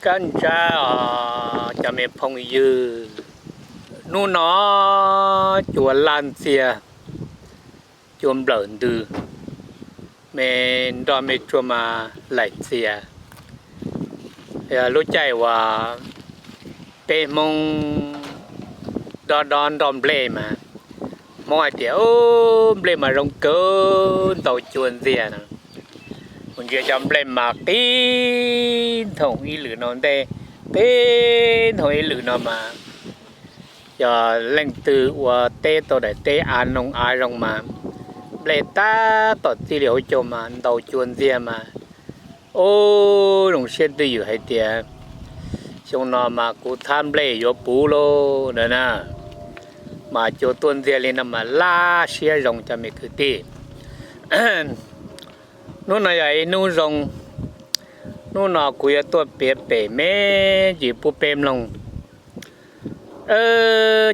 Kab ntsab os cov me phooj ywg, hnub no cua laj ntxiag, cua nplawm ntws, me nroj me tsuag mas laim txias. Yog lub caij uas peb Hmoob dob dob nroj nplej mas, Hmoob hais tias, Ub, nplej mas zoo kawg, ntaus cua ntxiag no. Kuv ntsia cov nplej mas qib nthoom ib lwm no ntej, qib nthoom ib lwm no mas, yog leej twg ua teb tau daim teb av noog av zoo mas nplej tab tom txij li hauv caug mas ntaus cua ntxiag mas, ub, zoo siab twj ywm hais tias xyoo no mas kuv thab nplej yuav puv lauj na. Mas cua tuaj ntxiag li no mas laj siab zoo cov me kwv tij. Hnub no yog ib hnub zoo, hnub no kuv yuav tuaj piav pem me ntsis pub peb mloog.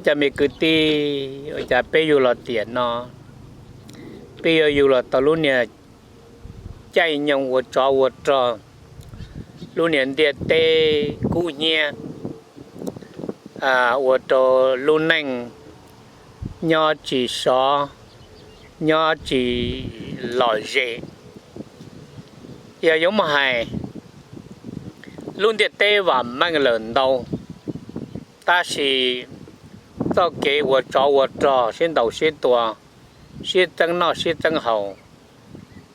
Cov me kwv tij, ua cas peb yug los tiam no, peb yuav yug los tau lub niag caij nyoog ua tsov ua rog, lub niag ntiaj teb kub hnyiab, ua rau lub neej nyob tsis sov, nyob tsis lom zem. Yog yuav muaj hais, lub ntiaj teb vam meej lawm ntau, tab sis txoj kev ua tsov ua rog sib ntaus sib tua, sib txeeb noj sib txeeb haus,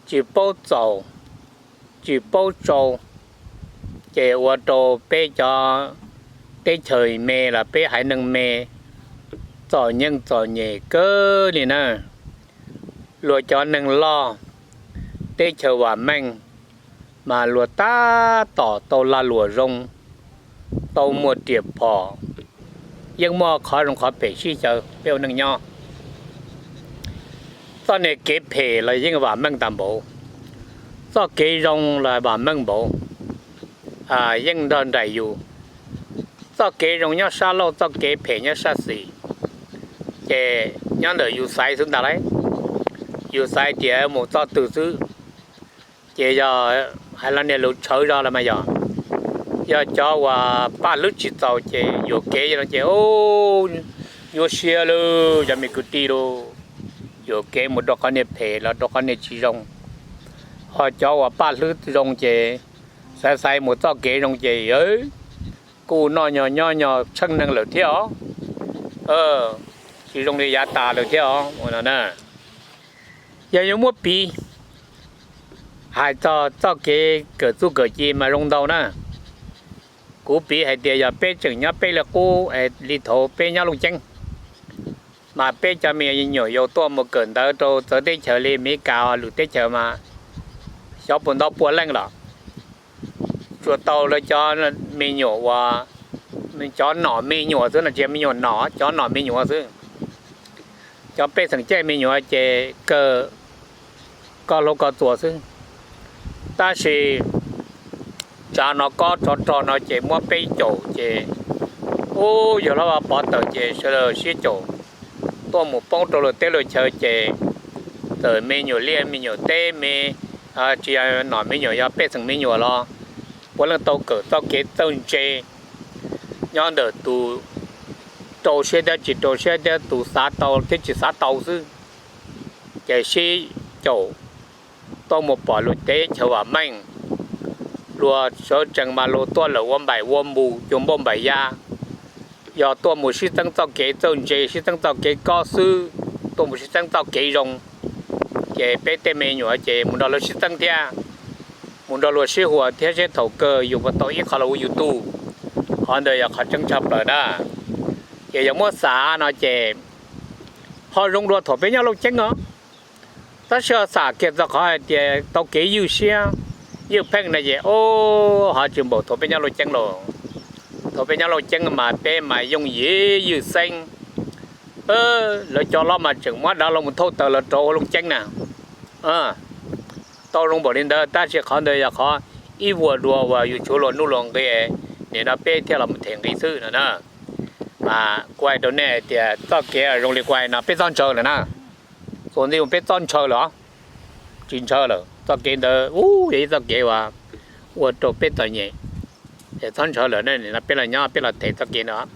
tsis paub txaus, tsis paub tsau, ces ua rau peb cov teb chaws me los peb haiv neeg me txom nyem txom nyem kawg li na. Luag cov neeg loj, teb chaws vam meej, mas luag tab tom tau lag luam zoo, tau muaj riam phom, yeej muaj qhov zoo qhov phem sib xyaw peb ua neej nyob. Txoj niag kev phem los yeej vam meej tag npaum, txoj kev zoo los vam meej npaum, yeej nrog nraim yus. Txoj kev zoo nyob sab laug, txoj kev phem nyob sab xis. Ces nyob ntawm yus xaiv xwb ntag lauj, yus xaiv tias mus txoj twg xwb. Ces yog hais los niag lus tshawv zog los mas yog, yog cov uas paj hlwb tsis txaus ces yuam kev no ces nyuaj siab lawm cov me kwv tij lauj. Yuam kev mus rau qhov niag phem los rau qhov niag tsis zoo. Ho cov uas paj hlwb zoo ces xaiv xaiv mus txoj kev zoo ces kuj noj nyog nyob nyog tsheej neeg lawm thiab os, tsis zoo li yav tas lawm thiab os no na. Yog yuav muab piv, hais txog txoj kev kawm txuj kawm ci mas zoo ntau na. Kuv piv hais tias yog peb tseem nyob peb li qub li thaum peb nyob Looj Ceeb, mas peb cov me nyuam yaus tuaj mus kawm ntawv rau txawv teb chaws li Amelikas lwm teb chaws mas xyov puas ntau pua leej los, tsuas tau lawv cov me nyuam uas, cov nom me nyuam xwb no, tsis yog me nyuam nom, cov nom me nyuam xwb. Cov pej xeem caij me nyuam ces kawg koj hlub koj txuas xwb. Tab sis tsav no kob tsov rog no ces muab peb caum ces, ub, yawg hlob Vaj Pov tawm ces sawv daws sib caum tuaj mus poob rau luag teb luag chaw ces txawm me nyuam liaj me nyuam teb me, tsis yog nom me nyuam, yog pej xeem me nyuam los puav leej tau kawm txoj kev txawj ntse, nyob ntawm tus rau siab thiab tsis rau siab thiab tus xav tau thiab tsis xav tau xwb. Ces sib caum tuaj mus pom luag teb chaws vam meej, luag sawv tsees mas luag tuaj lawm ua npaim ua npus cua npauj npaim ya, yog tuaj mus sib txeeb txoj kev txawj ntse, sib txeeb txoj kev kob xwb, tuaj mus sib txeeb txoj kev zoo. Ces peb tej me nyuam ces mus nrog luag sib txeeb thiab, mus nrog luag sib huas thiab seb thaum kawg yus puas tau ib qho los ua yus tug. Qhov ntawd yog qhov tseeb tshaj plaws na. Ces yog muab xav no ces ho zoo dua thaum peb nyob Looj Ceeb os. Tab sis ho xam kiag txog qhov hais tias tau kev ywj siab ywj pheej no ces, o, ho tsis npaum thaum peb nyob Looj Ceeb los. Thaum peb nyob Looj Ceeb mas peb mas yooj yim ywj xeeb. Lawv cov hlob mas tseem muab dav los mus thauj taws los rau Looj Ceeb na. Tau zoo npaum li ntawd tab sis qhov ntawd yog qhov ib vuag dua uas yus tshuav luag nuj luag nqi, nim no peb thiaj los mus them nqi xwb no na. Mas kuv hais rau nej hais tias txoj kev zoo li kuv hais no peb txhob ntshaw lawm na. Txuas ntxiv mus peb txhob ntshaw lawm os. Tsis ntshaw lawm, txoj kev ntawd ub yog ib txoj kev uas ua rau peb txom nyem. Txhob ntshaw lawm, peb los nyob peb los them txoj kev ntawd.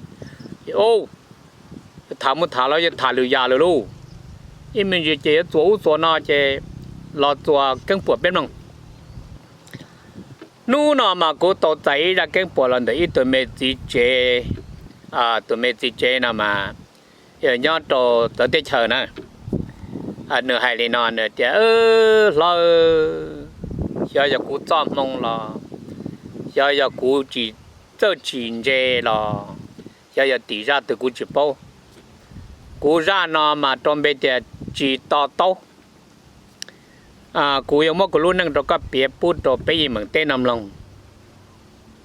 Tham mus tham los yuav tham lwm yam lawm lauj. Ib me ntsis ces yuav txuas ub txuas no ces los txuas keeb puam peb mloog. Hnub no mas kuv tau txais ib zaj keeb puam los ntawm ib tug me txiv tsev. Tus me txiv tsev no mas yog nyob rau txawv teb chaws na. Nws hais li no, nws tias, Hlob, xyov yog kuv txoj hmoo los, xyov yog kuv tsis, txawj tsis ntse los, xyov yog tim zaj twg kuv tsis paub. Kuv zaj no mas rau npe tias tsis to taub. Kuv yuav muab kuv lub neej rau koj piav pub rau peb yeej meem teb no mloog.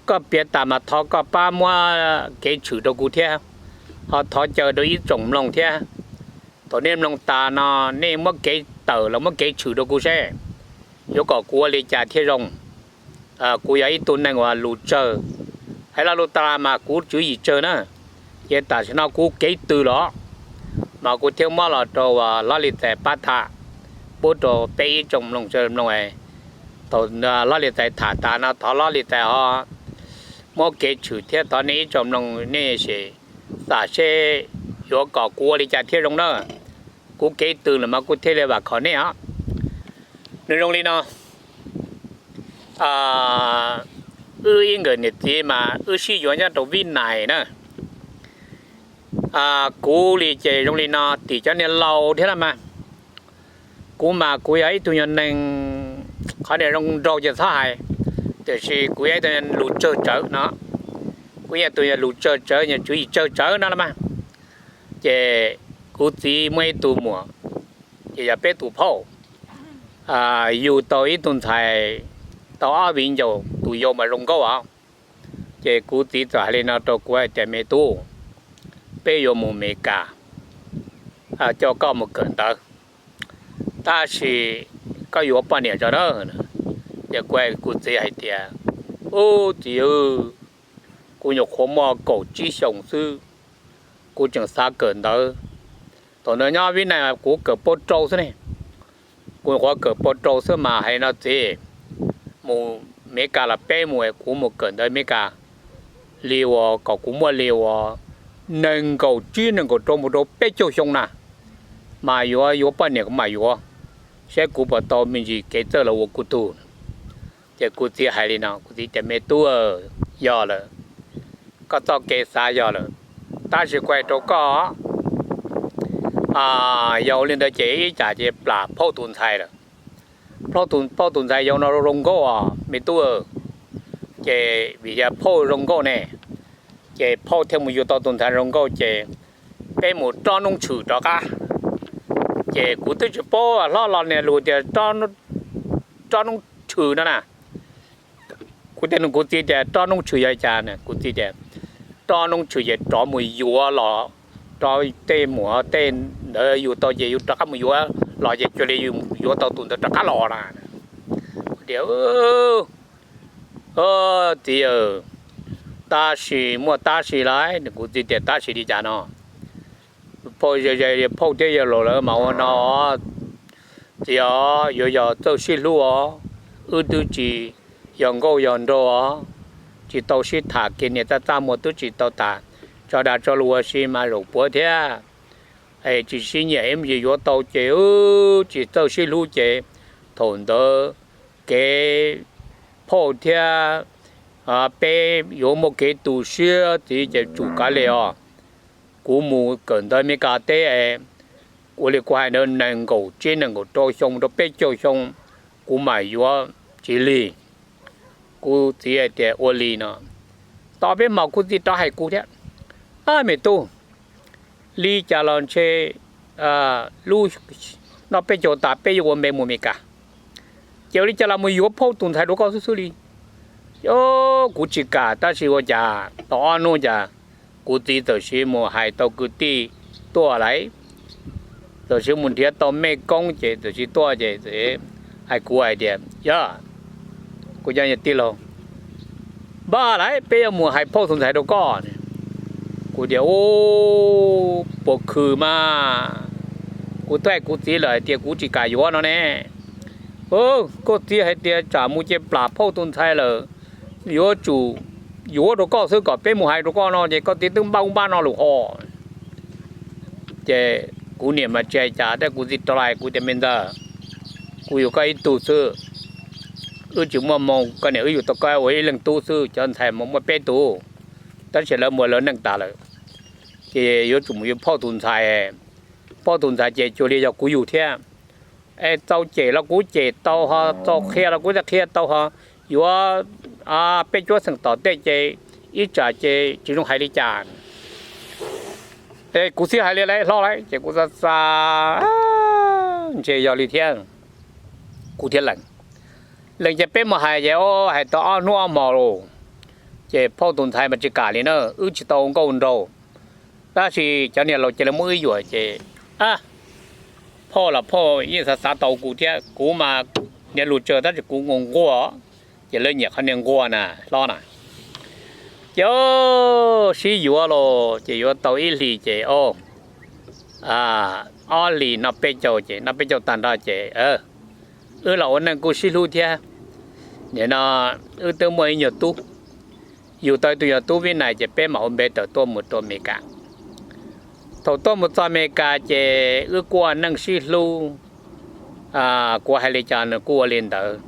Koj piav tas mas thov koj pab muab kev tshwm rau kuv thiab, ho thov caw rau ib tsoom mloog thiab. Thaum nej mloog tas no, nej muab kev tawm los muab kev tshwm rau kuv seb yuav kom kuv ua li cas thiaj zoo. Kuv yog ib tug neeg uas lus tsawg, hais lo lus tas mas kuv tswv yim tsawg na, ces tam sim no kuv kev tws los mas kuv thiaj muab los rau hlob Lis Txais pab tham pub rau peb ib tsoom mloog mloog. Thaum hlob Lis Txais tham tas no thov hlob Lis Txais ho muab kev tshwm thiab thov nej ib tsoom mloog nej sim xam seb yuav kom kuv ua li cas thiaj zoo na. Kuv kev tws lawm mas kuv thiaj li vam khom nej os. Nws zoo li no. Wb ib nkawm niam txiv mas wb sib yuav nyob rau Vib Nais na. Kuv li ces zoo li no, tim cov niag laus thiab los mas, kuv mas kuv yog ib tug nyuag neeg, qhov niag zoo nraug ces txhob hais, tiam sis kuv yog ib tug lus tsawg tsawv no. Kuv yog tus lus tsawg tsawv, yog tswv yim tsawg tsawv no los mas, ces kuv txiv muaj ib tug muam, ces yog peb tus phauj yug tau ib tug ntxhais, tau ob viv ncaus, tus yau mas zoo nkauj os. Ces kuv txiv txawm hais li no rau kuv hais tias, Me tub, peb yuav mus Meskas coj koj mus kawm ntawv, tab sis koj yuav poj niam tso na. Ces kuv, kuv txiv hais tias, Ub txiv, kuv nyuam qhuav muaj kaum tsib xyoos xwb, kuv tseem xav kawm ntawv. Thaum ntawd nyob Vib Nais kuv kawm pab rau xwb ne, kuv nyuam qhuav kawm pab rau xwb mas hais no txiv, mus Meskas los peb mus, kuv mus kawm ntawv Meskas li uas kom kuv muaj li uas nees nkaum tsib nees nkaum rau mus rau peb caug xyoo na, mas yuav yuav poj niam kuv mam yuav, saib kuv puas tau me ntsis kev txawj los ua kuv tug. Ces kuv txiv hais li no, kuv txiv tias, Me tub, yog lawm, koj txoj kev xav yog lawm, tab sis kuv hais rau koj, yog li ntawd ces ib tsam ces plam phauj tus ntxhais lawm. Phauj tus ntxhais yau no zoo nkauj os me tub. Ces vim yog phauj zoo nkauj ne, ces phauj thiaj mus yug tau tus ntxhais zoo nkauj ces peb mus roj noob tshwm rov qab. Ces kuv twb tsis paub hlob los niag lus tias roj noob tshwm no na. Kuv thiaj nug kuv txiv tias, Roj noob tshwm yog li cas? Kuv txiv tias, Roj noob tshwm ces rov mus yuav los, rov tej muam tej ntawd yug tau ces yus rov qab mus yuav los ces cuag li yus yuav tau tus ntawd rov qab los na. Kuv tias, Txiv, tab sis muaj tab sis lawm. Kuv txiv tias, Tab sis li cas no? Phauj ze ze, phauj thiab yawg laus lawv mas ua no, txiv os, yuav yog txawj sib hlub os, wb twb tsis yog nkauj yog nraug os, tsis tau sib tham kiag niam txaj txaj muag twb tsis tau tham, tso dag tso luag ua si mas zaum puav thiab, es tsis sib nyiam ib me ntsis yuav tau ces wb tsis txawj sib hlub ces thaum ntawd kev phauj thiab peb yuav muaj kev tu siab txiv ces tsum kav liam os. Kuv mus kawm ntawv Meskas teb, ua li kuv hais ntawd nees nkaum tsib nees nkaum rau xyoo rau peb caug xyoo, kuv mam yuav txiv lig. Kuv txiv hais tias, Ua li no. Tos peb hmo kuv txiv rov hais kuv thiab, A me tub, li cas los ntshe lub no peb caug tas peb yuav ua npe mus Meskas, ces ua li cas los mus yuav phauj tus ntxhais rau koj xwb xwb li. Kuv tsis kam, tab sis ua cas tau ob hnub cas kuv txiv txawm siv mus hais tau kwv tij tuaj lawm, txawm siv mus nrhiav tau mej koob ces txawm siv tuaj ces hais kuv hais tias, Yog, kuv cov tij laug, npaj lawm peb yuav mus hais phauj tus ntxhais rau koj. Kuv tias, Ub, puas khwm mas, kuv twb hais kuv txiv lawm hais tias kuv tsis kam yuav no ne. Koj txiv hais tias tsam mus ces plam phauj tus ntxhais lawm, yuav tsum yuav rau koj xwb, kom peb mus hais rau koj no ces koj txiv twb npaj ub npaj no lus ho. Ces kuv niam mas tsis hais cas thiab, kuv txiv rov los kuv tias, Me ntxawg, kuv yug koj ib tug xwb, wb tsis muaj moo, koj niam wb yug tau koj ua ib leeg tub xwb, cov ntxhais mas muaj peb tug, tab sis lawv muaj lawv neej tas lawm, ces yuav tsum mus yuav phauj tus ntxhais. Phauj tus ntxhais ces cuag li yog kuv yug thiab. Es txaus cem los kuv cem tau ho, txaus qhia los kuv thiaj qhia tau ho, yuav peb cuab xeem tom tej ces ib tsam ces tsis zoo hais li cas. Es kuv txiv hais li lawm hlob lawm ces kuv xav xav, ntshe yog li thiab, kuv thiaj lees. Lees ces peb mus hais ces hais tau ob hnub ob hmo los, ces phauj tus ntxhais mas tsis kam li na, wb tsis tau nkauj nraug, tab sis cov niag laus cia li muab wb yuam ces, phauj los phauj yeej xav xav tau kuv thiab, kuv mas niag lus tsawg tab sis kuv nquag nquag, ces lawv nyiam qhov niag nquag na hlob na. Ces sib yuav los ces yuav tau ib hlis ces ob hlis noj peb caug ces noj peb caug tag nrho ces wb los ua neej kuj sib hlub thiab. Nim no wb twb muaj ib nyuag tub, yug tau ib tug nyuag tub Vib Nais ces peb mam ua npe tawm tuaj mus rau Amelikas. Thaum tuaj mus txog Amelikas ces wb kuj ua neej sib hlub, kuv hais li cas nws kuj ua li ntawd.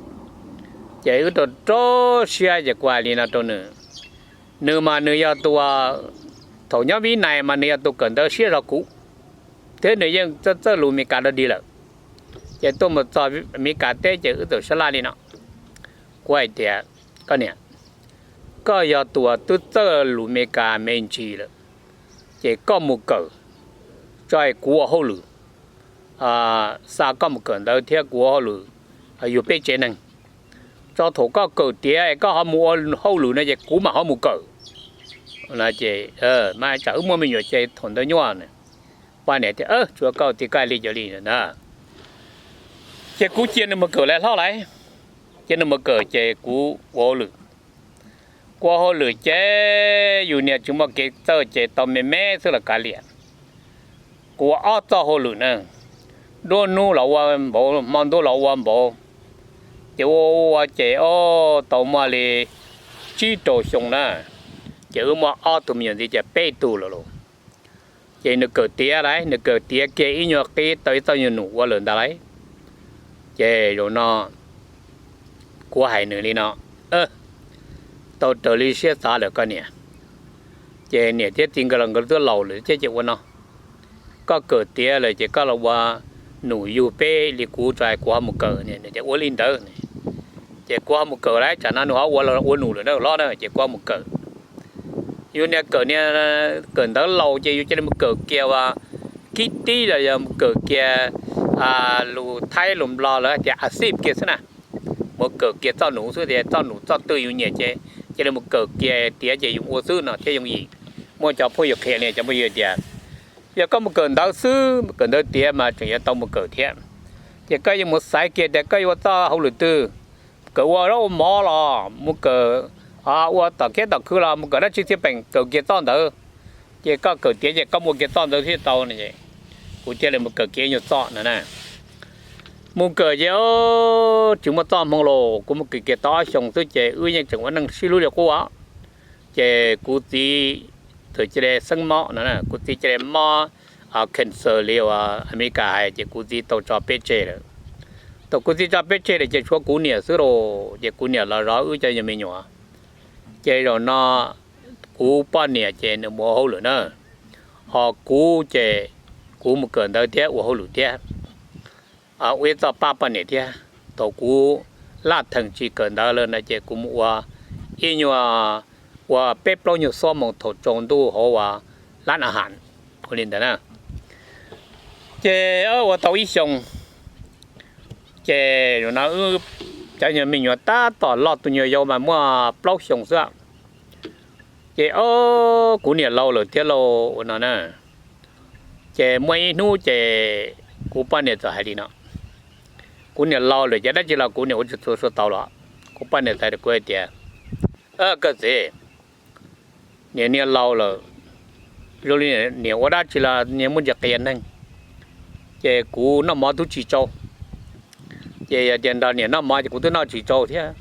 Ces wb rau rau siab ces kuv hais li no rau nws, nws mas nws yog tus, thaum nyob Vib Nais mas nws yog tus kawm ntawv siab zog kuv, thiab nws yeej txawj txawj lus Amelikas dog dig lawm. Ces tuaj mus txog Amelikas teb ces wb txawm sab laj li no. Kuv hais tias, Koj niam, koj yog tus twb txawj lus Amelikas me ntsis lawm, ces koj mus kawm tso es kuv ua hauj lwm, xa koj mus kawm ntawv thiab kuv ua hauj lwm yug peb tsev neeg. Tso thaum koj kawm tiav es koj ho mus ua hauj lwm no ces kuv mam ho mus kawm. Ces mas tsam wb muaj me nyuam ces thaum ntawd nyuaj. Poj niam tias, Tsuav koj tias koj hais li cas li na. Ces kuv cia nws mus kawm lawm hlob lawm. Cia nws mus kawm ces kuv ua hauj lwm. Kuv ua hauj lwm ces yus niag tsis muaj kev txawj ces tau me me xwb los kav liam. Kuv ua ob txoj hauj lwm na, nruab hnub los ua npaum, hmo ntuj los ua npaum. Ces ua ua ces ob tau muaj li tsib rau xyoo na, ces wb muaj ob tug me nyuam ntxiv ces peb tug lawm lauj. Ces nws kawm tiav lawm, nws kawm tiav kiag ib nyuag qib tau ib txoj nyuag num ua lawm ntag lauj. Ces zaum no kuv hais nws li no, Tau raws li siab xav lawm koj niam. Ces niam thiab txiv nkawd los nkawd twb laus lawm thiab ces ua no, koj kawm tiav lawm ces koj los ua num yug peb li kuv tso es kuv ho mus kawm. Ua li ntawd ces kuv ho mus kawm lawm, tsam no nws ho ua num lawm na hlob na, ces kuv ho mus kawm. Yus niag kawm niag, kawm ntawv laus ces yus cia li mus kawm kiag ua kib tib los yog mus kawm kiag lus Thaib lus Nplog lawv hais tias a xij kiag xwb na. Mus kawm kiag txoj num xwb, tias txoj num txoj twg yus nyiam ces cia li mus kawm kiag tiav ces yus ua xwb no thiaj yooj yim. Muaj cov phooj ywg qhia li, cov phooj ywg tias, yog koj mus kawm ntawv xwb, kawm ntawv tiav mas tseem yuav tau mus kawm thiab. Ces koj yuav mus xaiv kiag tias koj yuav ua txoj hauj lwm twg, kawm ua zaub ua mov los mus kawm ua tom kiab tom khw los mus kawm dab tsi txhiaj peem, kawm kiag txoj ntawd. Ces koj kawm tiav ces koj mus ua kiag txoj ntawd thiaj tau. Kuv thiaj li mus kawm kiag nyuag txoj no na. Mus kawm ces tsis muaj txoj hmoo los kuv mus kawm kiag tau ob xyoos xwb ces wb yeej tseem ua neej sib hlub li qub. Ces kuv txiv txawm cia li xeeb mob no, kuv txiv cia li mob cancer li uas Amelikas hais ces kuv txiv tau tso peb tseg lawm. Thaum kuv txiv tso peb tseg lawm ces tshuav kuv niam xwb los ces kuv niam los zov wb cov nyuag me nyuam. Ces zaum no kuv poj niam ces nws mus ua hauj lwm na, ho kuv ces kuv mus kawm ntawv thiab ua hauj lwm thiab. Ua ib txoj pab poj niam thiab. Thaum kuv laj theem tsis kawm ntawv lawm na ces kuv mus ua ib nyuag, ua peb plaub nyuag xuab moos thaum tsaus ntuj hauv uas lab a has, ua li ntawd na. Ces ua tau ib xyoos, ces zaum no cov nyuag me nyuam tab tom loj, tus nyuag yau mas muaj plaub xyoos xwb. Ces o, kuv niam laus lawm thiab lauj ua no na. Ces muaj ib hnub ces kuv poj niam txawm hais li no, kuv niam laus lawm ces dab tsi los kuv niam ua tsis txhua tau los. Kuv poj niam txawm hais rau kuv hais tias, Koj txiv, niam niag laus lawm, zoo li niam ua dab tsi los niag muaj ntsis qias neeg, ces kuv noj mov twb tsis tsau. Ces yog tias nrog niam noj mov ces kuv twb noj tsis tsau thiab.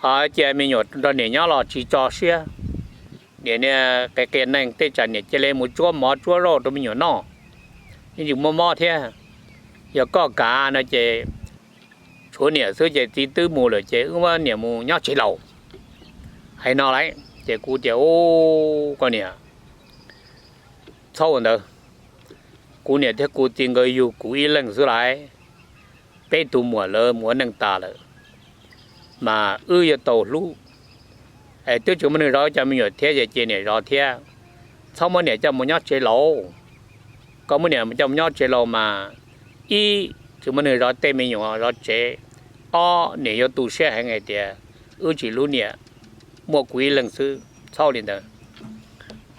Cia me nyuam nrog niam nyob los tsis tso siab. Niam niag qia qia neeg tej tsam niam cia li mus tsuab mov tsuab zauj rau me nyuam noj, yeej tsis muaj mob thiab. Yog koj kav no ces tshuav niam xwb ces txiv twb mus lawm ces wb muab niam mus nyob tsev laus. Hais no lawm ces kuv tias, Ub, koj niam, txhob ua ntawd. Kuv niam thiab kuv txiv nkawd yug kuv ib leeg xwb lawm. Peb tus muam lawv mus ua neej tas lawm, mas wb yuav tau hlub. Es twb tsis muaj neeg zov cov me nyuam thiab ces cia niam zov thiab. Txhob muab niam coj mus nyob tsev laus. Koj muab niam coj mus nyob tsev laus mas, ib, tsis muaj neeg zov tej me nyuam zov tsev. Ob, niam yuav tu siab heev hais tias wb tsis hlub niam, muaj kuv ib leeg xwb. Txhob li ntawd.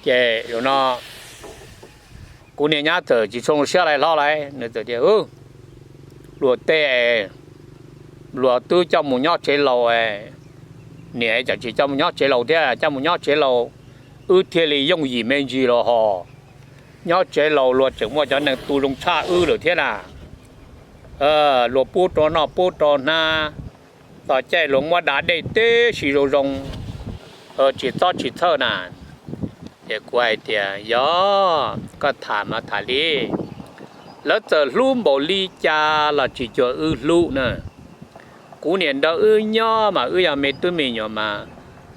Ces zaum no kuv niag nyab txawm tsis tshua zoo siab lawm hlob lawm, nws txawm tias, Luag tej, luag twb coj mus nyob tsev laus, niam tsam tsis coj mus nyob tsev laus thiab, coj mus nyob tsev laus wb thiaj li yooj yim me ntsis los hos. Nyob tsev laus luag tseem muaj cov neeg tu zoo tshaj wb lawm thiab na. Luag pub rau noj pub rau hnab, txog caij luag muab da dej tib si zoo zoo, tsis txob tsis txhawj na. Ces kuv hais tias, Yog koj tham mas tham li. Lawv txawm hlub npaum li cas los tsis cuag wb hlub na. Kuv niam nrog wb nyob mas wb yog me tub me nyuam mas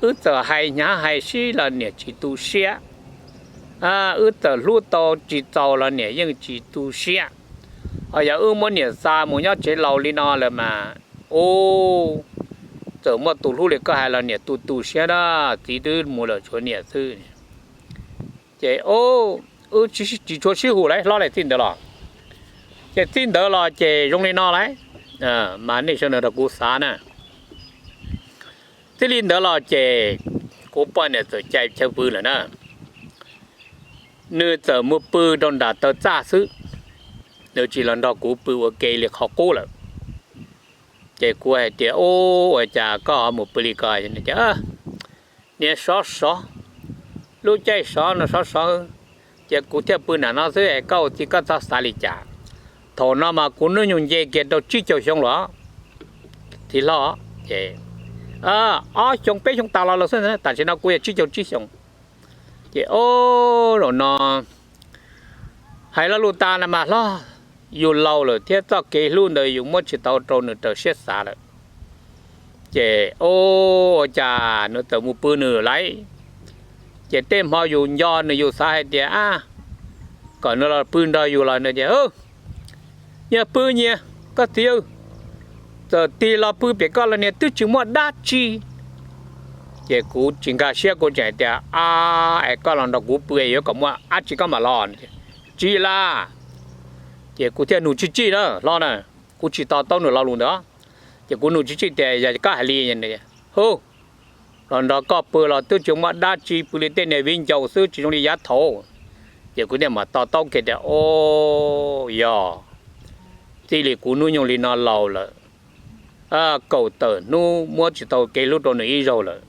wb txawm hais hnyav hais sib los niam tsis tu siab. Wb txawm hlub tau tsis txaus los niam yeej tsis tu siab. Ho yog wb muab niam xa mus nyob tsev laus li no lawm mas, ub, txawm muaj tus hlub li koj hais los niam tu tu siab na, txiv twb mus lawm tshuav niam xwb. Ces wb tsis tshua sib hum lawm hlob lawm txij ntawd los. Ces txij ntawd los ces zoo li no lawm, mas nej sawv daws nrog kuv xav na. Txij li ntawd los ces kuv poj niam txawm cais chaw pw lawm na. Nws txawm mus pw rau nram taw txaj xwb, nws tsis los nrog kuv pw ua ke li qhov qub lawm. Ces kuv hais tias, Ub, ua cas koj ho mus pw li ko? Tias, Niag sov sov, lub caij sov no sov sov, ces kuv thiaj pw nram no xwb es koj ua txiv koj txhob xav li cas. Thaum no mas kuv hnub nyoog nce kiag rau tsib caug xyoo lawm, txiv hlob. Ces ob xyoo peb xyoo tas los lawm xwb, tam sim no kuv yog tsib caug tsib xyoo. Ces ob, zaum no hais lo lus tas na mas hlob, yus laus lawm thiab txoj kev hlub ntawd yus muab tsis tau rau nws raws siab xav lawm. Ces ob, ua cas nws txawm mus pw nws lawm. Ces tej hmo yus nco nws yus xav hais tias, A, kom nws los pw nrog yus los nws tias, Yog pw nyias koj txiv, txawm tig los pw pem koj los niag twb tsis muaj dab tsi. Ces kuv tsis nkag siab, kuv tseem hais tias, A, es koj los nrog kuv pw yuav kom muaj dab tsi koj mam los? Tsis las. Ces kuv thiaj nug tsij tsij na hlob na, kuv tsis to taub nws lo lus ntawd. Ces kuv nug tsij tsij tias, Yog koj hais li, hu, los nrog koj pw los twb tsis muaj dab tsi, pw li tej niag viv ncaus xwb tsis zoo li yav thaud. Ces kuv thiaj mam to taub kiag tias, Ob, yog txij li kuv hnub nyoog li no laus lawm, kaum tawm hnub muab tsis tau kev hlub rau nws ib zaug lawm.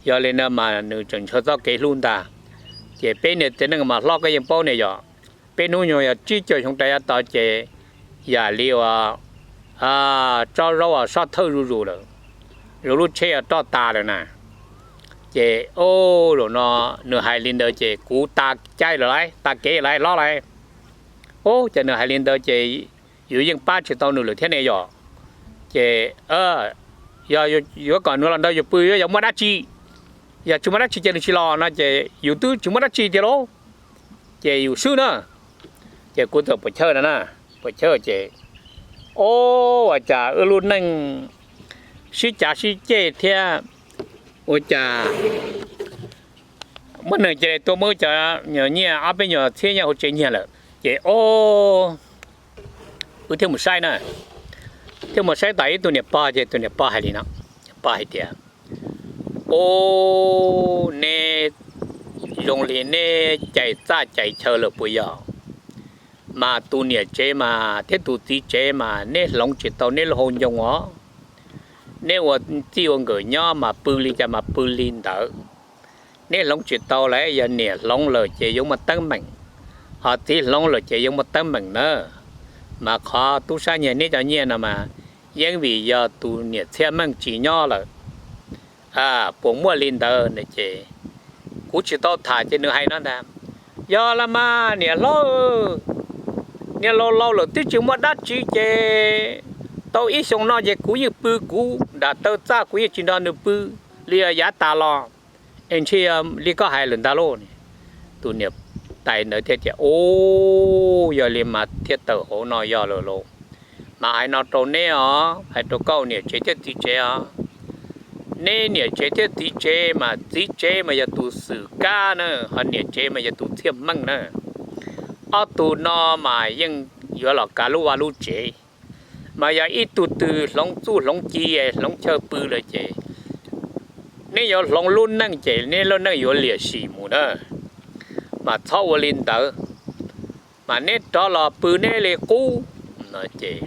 Yog li no mas nws tseem ntshaw txoj kev hlub ntag. Ces peb niag txiv neej mas hlob koj yeej paub ne yom, peb hnub nyoog yog tsib caug xyoo rau yav tod ces yam li uas tsob zaub uas sob thawj zuj zus lawm, zoo lub tsheb uas roj tas lawm na. Ces ob, zaum no nws hais li ntawd ces kuv tas caij lawm lauj, tas kev lawm hlob lauj. Ob, ces nws hais li ntawd ces yus yeej pab tsis tau nws lawm thiab ne yom. Ces yog yuav kom nws los nrog yus pw yuav yog muaj dab tsi, yog tsis muaj dab tsi ces nws tsis los no ces yus twb tsis muaj dab tsi tiag lauj, ces yus swb na. Ces kuv txawm puas chawj no na, puas chawj ces, ob, ua cas wb lub neej sib cav sib ceg thiab, ua cas muaj neeg cia li tuaj muab cov nyiaj ob peb nyuag txhiab nyiaj hauv tsev nyiag lawm. Ces ob, wb thiaj mus saib na, thiaj mus saib tom ib tug niam pog, ces tus niam pog hais li no, pog hais tias, Ob, neb zoo li neb cais txaj cais chaw lawm puas yog? Mas tus niam tsev mas thiab tus txiv tsev mas neb hloov tsis tau neb lub hau ncoo os. Neb ua txij ua nkawm nyob mas pw li cas mas pw li ntawd. Neb hloov tsis tau lawm, yog niam hloov lawm ces yuav muaj teeb meem, ho txiv hloov lawm ces yuav muaj teeb meem na. Mas qhov tub sab nyiag neb cov nyiaj no mas yeej vim yog tus niam txhiaj meej tsis nyob lawm. Puas muaj li ntawd no ces kuv tsis tau tham ces nws hais no ntag. Yog los mas niam hlob, niam laus laus lawm twb tsis muaj dab tsi ces tau ib xyoo no ces kuv yeej pw kuv nram taw txaj, kuv yeej tsis nrog nws pw li yav tas los. Es ntshe li koj hais lawm ntag lauj. Tus niam tais ntawd thiaj tias, Ub, yog li mas thiaj tawm hauv no yog lawm lauj. Mas hais no rau neb os, hais rau koj niam tsev thiab txiv tsev os. Neb niam tsev thiab txiv tsev mas txiv tsev mas yog tus xwm kab na, ho niam tsev mas yog tus txhiaj meej na. Ob tug no mas yeej yuav los kav lub vaj lub tsev, mas yog ib tug twg hloov txuj hloov ci hloov chaw pw lawm ces neb yuav hloov lub neej ces neb lub neej yuav liam sim mus na. Mas txhob ua li ntawd, mas neb rov los pw neb li qub no ces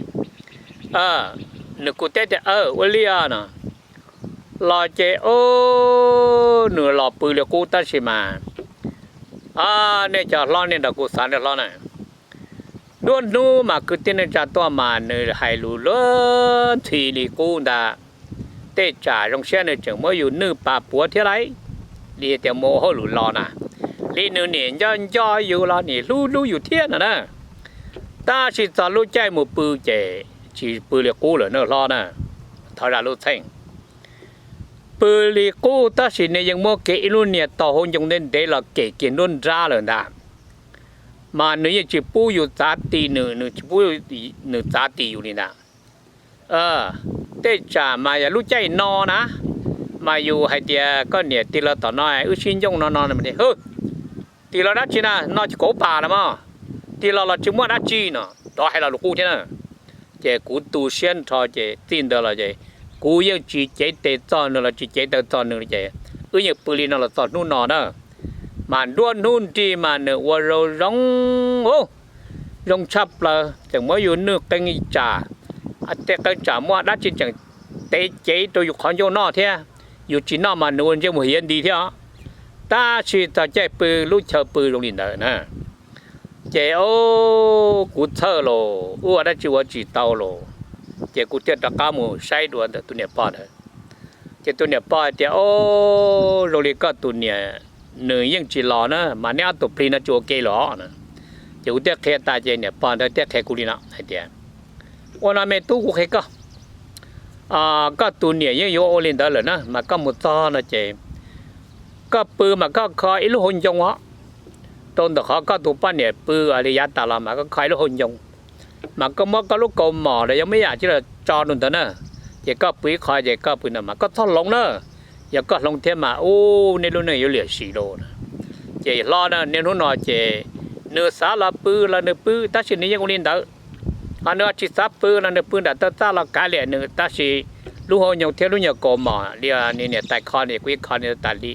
nws kuj teb tias, Ua li os no. Los ces nws los pw li qub tab sis mas nej cov hlob nej nrog kuv xav nej hlob na, nruab hnub mas kwv tij neej tsa tuaj mas nws hais lus luag ntxhi li qub ntag. Tej tsam zoo siab nws tseem muab yus nwj pas puav thiab lauj, li tias mus ua hauj lwm los na, li nws niam nco nco yus los niam hlub hlub yus thiab no na. Tab sis txog lub caij mus pw ces tsis pw li qub lawm na hlob na. Thov zam lub txheej, pw li qub tab sis nws yeej muab kiag ib lub niag tog hauv ncoo ntev ntev los kem kiag nruab nrab lawm ntag. Mas nws yeej tsis pub yus txav ti nws, nws tsis pub nws txav ti yus li ntag. Tej tsam mas yog lub caij no na, mas yus hais tias koj niam tig los tom no wb sib ncoo no no, tig los dab tsi na, no tsis kauv pas los mas, tig los los tsis muaj dab tsi no, rov hais lo lus qub thiab na. Ces kuv tu siab nrho ces txij ntawd los ces kuv yeej tsis cev tes txog nws los tsis cev taw txog nws ces wb yeej pw li no los txog hnub no na. Mas nruab hnub nrig mas nws ua zoo zoo, zoo tshaj plaws, tseem muab yus nwj qee tsam, tej qee tsam muaj dab tsi tseem tev cev rau yus qhov ncauj noj thiab. Yus tsis noj mas nws ua ntsej muag hiav nti thiab os. Tab sis txog caij pw lub chaw pw zoo li ntawd na, ces kuv txhawj los ua dab tsi ua tsis tau los, ces kuv thiaj rov qab mus saib dua ntawm tus niam pog ntawd. Ces tus niam pog hais tias, O, zoo li koj tus niam nws yeej tsis los na, mas neb ob tug plig no tsis ua ke los no. Ces kuv thiaj qhia tas ces niam pog ntawd thiaj qhia kuv li no hais tias, Ua no me tub, kuv qhia koj, koj tus niam yeej yuav ua li ntawd lawm na, mas koj mus txog no ces koj pw mas koj kho ib lub hauv ncoo os, rau ntawm qhov koj tus poj niam pw li yav tas los mas koj kho ib lub hauv ncoo, mas koj muab koj lub kaus mom los yog muab yam tsi los tso rau ntawd na, ces koj pw ib qho ces koj pw ntawd mas koj txhob hloov na, yog koj hloov thiab mas ub, nej lub neej yuav liam sim lauj. Ces hlob na, niaj hnub no ces nws xav los pw los nws pw, tab sis nws yeej ua li ntawd. Ho nws tsis xav pw los nws pw nram taw txaj los kav liam nws, tab sis lub hauv ncoo thiab lub nyuag kaus mom li nws niam tais kho no kuv yeej kho li tas li,